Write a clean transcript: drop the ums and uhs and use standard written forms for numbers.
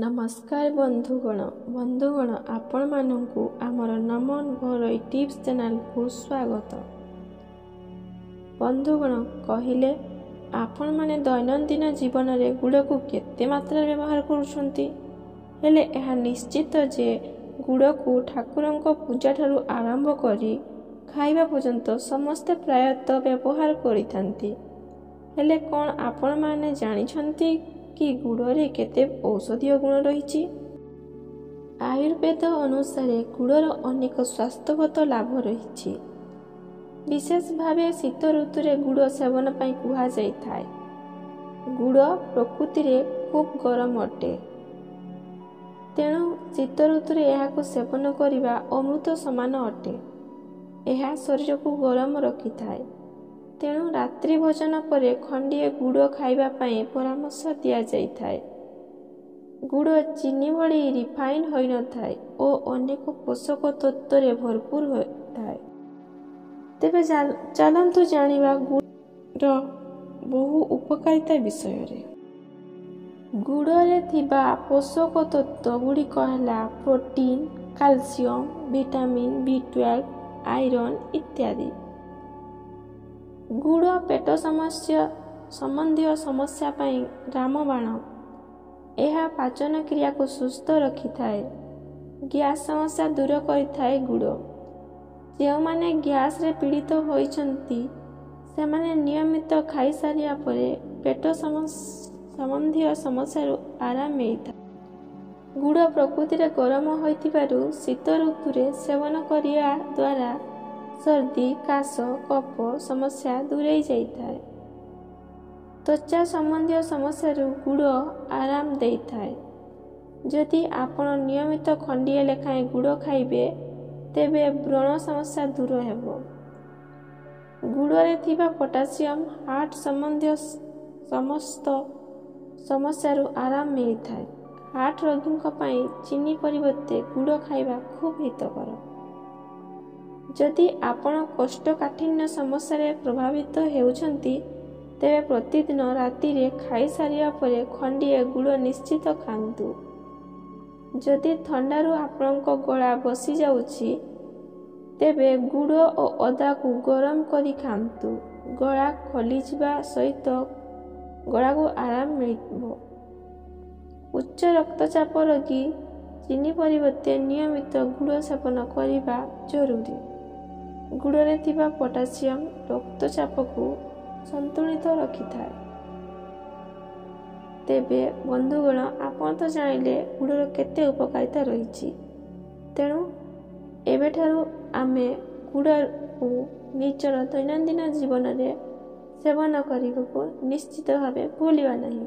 ନମସ୍କାର ବନ୍ଧୁଗଣ। ବନ୍ଧୁଗଣ, ଆପଣମାନଙ୍କୁ ଆମର ନମନ ଘରୋଇ ଟିପ୍ସ ଚ୍ୟାନେଲକୁ ସ୍ୱାଗତ। ବନ୍ଧୁଗଣ, କହିଲେ ଆପଣମାନେ ଦୈନନ୍ଦିନ ଜୀବନରେ ଗୁଡ଼କୁ କେତେ ମାତ୍ରାରେ ବ୍ୟବହାର କରୁଛନ୍ତି? ହେଲେ ଏହା ନିଶ୍ଚିତ ଯେ ଗୁଡ଼କୁ ଠାକୁରଙ୍କ ପୂଜାଠାରୁ ଆରମ୍ଭ କରି ଖାଇବା ପର୍ଯ୍ୟନ୍ତ ସମସ୍ତେ ପ୍ରାୟତଃ ବ୍ୟବହାର କରିଥାନ୍ତି। ହେଲେ କ'ଣ ଆପଣମାନେ ଜାଣିଛନ୍ତି କି ଗୁଡ଼ରେ କେତେ ଔଷଧୀୟ ଗୁଣ ରହିଛି? ଆୟୁର୍ବେଦ ଅନୁସାରେ ଗୁଡ଼ର ଅନେକ ସ୍ୱାସ୍ଥ୍ୟଗତ ଲାଭ ରହିଛି। ବିଶେଷ ଭାବେ ଶୀତ ଋତୁରେ ଗୁଡ଼ ସେବନ ପାଇଁ କୁହାଯାଇଥାଏ। ଗୁଡ଼ ପ୍ରକୃତିରେ ଖୁବ୍ ଗରମ ଅଟେ, ତେଣୁ ଶୀତ ଋତୁରେ ଏହାକୁ ସେବନ କରିବା ଅମୃତ ସମାନ ଅଟେ। ଏହା ଶରୀରକୁ ଗରମ ରଖିଥାଏ, ତେଣୁ ରାତ୍ରି ଭୋଜନ ପରେ ଖଣ୍ଡିଏ ଗୁଡ଼ ଖାଇବା ପାଇଁ ପରାମର୍ଶ ଦିଆଯାଇଥାଏ। ଗୁଡ଼ ଚିନି ଭଳି ରିଫାଇନ୍ ହୋଇନଥାଏ ଓ ଅନେକ ପୋଷକ ତତ୍ତ୍ୱରେ ଭରପୁର ହୋଇଥାଏ। ତେବେ ଚାଲନ୍ତୁ ଜାଣିବା ଗୁଡ଼ର ବହୁ ଉପକାରିତା ବିଷୟରେ। ଗୁଡ଼ରେ ଥିବା ପୋଷକ ତତ୍ତ୍ୱ ଗୁଡ଼ିକ ହେଲା ପ୍ରୋଟିନ୍, କାଲସିୟମ, ଭିଟାମିନ୍ ବି12, ଆଇରନ୍ ଇତ୍ୟାଦି। ଗୁଡ଼ ପେଟ ସମସ୍ୟା ସମ୍ବନ୍ଧୀୟ ସମସ୍ୟା ପାଇଁ ରାମବାଣ। ଏହା ପାଚନ କ୍ରିୟାକୁ ସୁସ୍ଥ ରଖିଥାଏ। ଗ୍ୟାସ୍ ସମସ୍ୟା ଦୂର କରିଥାଏ ଗୁଡ଼। ଯେଉଁମାନେ ଗ୍ୟାସ୍ରେ ପୀଡ଼ିତ ହୋଇଛନ୍ତି, ସେମାନେ ନିୟମିତ ଖାଇସାରିବା ପରେ ପେଟ ସମ୍ବନ୍ଧୀୟ ସମସ୍ୟାରୁ ଆରାମ ମିଳିଥାଏ। ଗୁଡ଼ ପ୍ରକୃତିରେ ଗରମ ହୋଇଥିବାରୁ ଶୀତ ଋତୁରେ ସେବନ କରିବା ଦ୍ୱାରା ସର୍ଦ୍ଦି, କାଶ, କଫ ସମସ୍ୟା ଦୂରେଇ ଯାଇଥାଏ। ତ୍ୱଚା ସମ୍ବନ୍ଧୀୟ ସମସ୍ୟାରୁ ଗୁଡ଼ ଆରାମ ଦେଇଥାଏ। ଯଦି ଆପଣ ନିୟମିତ ଖଣ୍ଡିଏ ଲେଖାଏଁ ଗୁଡ଼ ଖାଇବେ, ତେବେ ବ୍ରଣ ସମସ୍ୟା ଦୂର ହେବ। ଗୁଡ଼ରେ ଥିବା ପଟାସିୟମ ହାର୍ଟ ସମ୍ବନ୍ଧୀୟ ସମସ୍ତ ସମସ୍ୟାରୁ ଆରାମ ମିଳିଥାଏ। ହାର୍ଟ ରୋଗୀଙ୍କ ପାଇଁ ଚିନି ପରିବର୍ତ୍ତେ ଗୁଡ଼ ଖାଇବା ଖୁବ୍ ହିତକର। ଯଦି ଆପଣ କୋଷ୍ଠକାଠିନ୍ୟ ସମସ୍ୟାରେ ପ୍ରଭାବିତ ହେଉଛନ୍ତି, ତେବେ ପ୍ରତିଦିନ ରାତିରେ ଖାଇସାରିବା ପରେ ଖଣ୍ଡିଏ ଗୁଡ଼ ନିଶ୍ଚିତ ଖାଆନ୍ତୁ। ଯଦି ଥଣ୍ଡାରୁ ଆପଣଙ୍କ ଗଳା ବସିଯାଉଛି, ତେବେ ଗୁଡ଼ ଓ ଅଦାକୁ ଗରମ କରି ଖାଆନ୍ତୁ। ଗଳା ଖୋଲିଯିବା ସହିତ ଗଳାକୁ ଆରାମ ମିଳିବ। ଉଚ୍ଚ ରକ୍ତଚାପ ରୋଗୀ ଚିନି ପରିବର୍ତ୍ତେ ନିୟମିତ ଗୁଡ଼ ସେବନ କରିବା ଜରୁରୀ। ଗୁଡ଼ରେ ଥିବା ପଟାସିୟମ ରକ୍ତଚାପକୁ ସନ୍ତୁଳିତ ରଖିଥାଏ। ତେବେ ବନ୍ଧୁଗଣ, ଆପଣ ତ ଜାଣିଲେ ଗୁଡ଼ର କେତେ ଉପକାରିତା ରହିଛି। ତେଣୁ ଏବେଠାରୁ ଆମେ ଗୁଡ଼କୁ ନିଜର ଦୈନନ୍ଦିନ ଜୀବନରେ ସେବନ କରିବାକୁ ନିଶ୍ଚିତ ଭାବେ ଭୁଲିବା ନାହିଁ।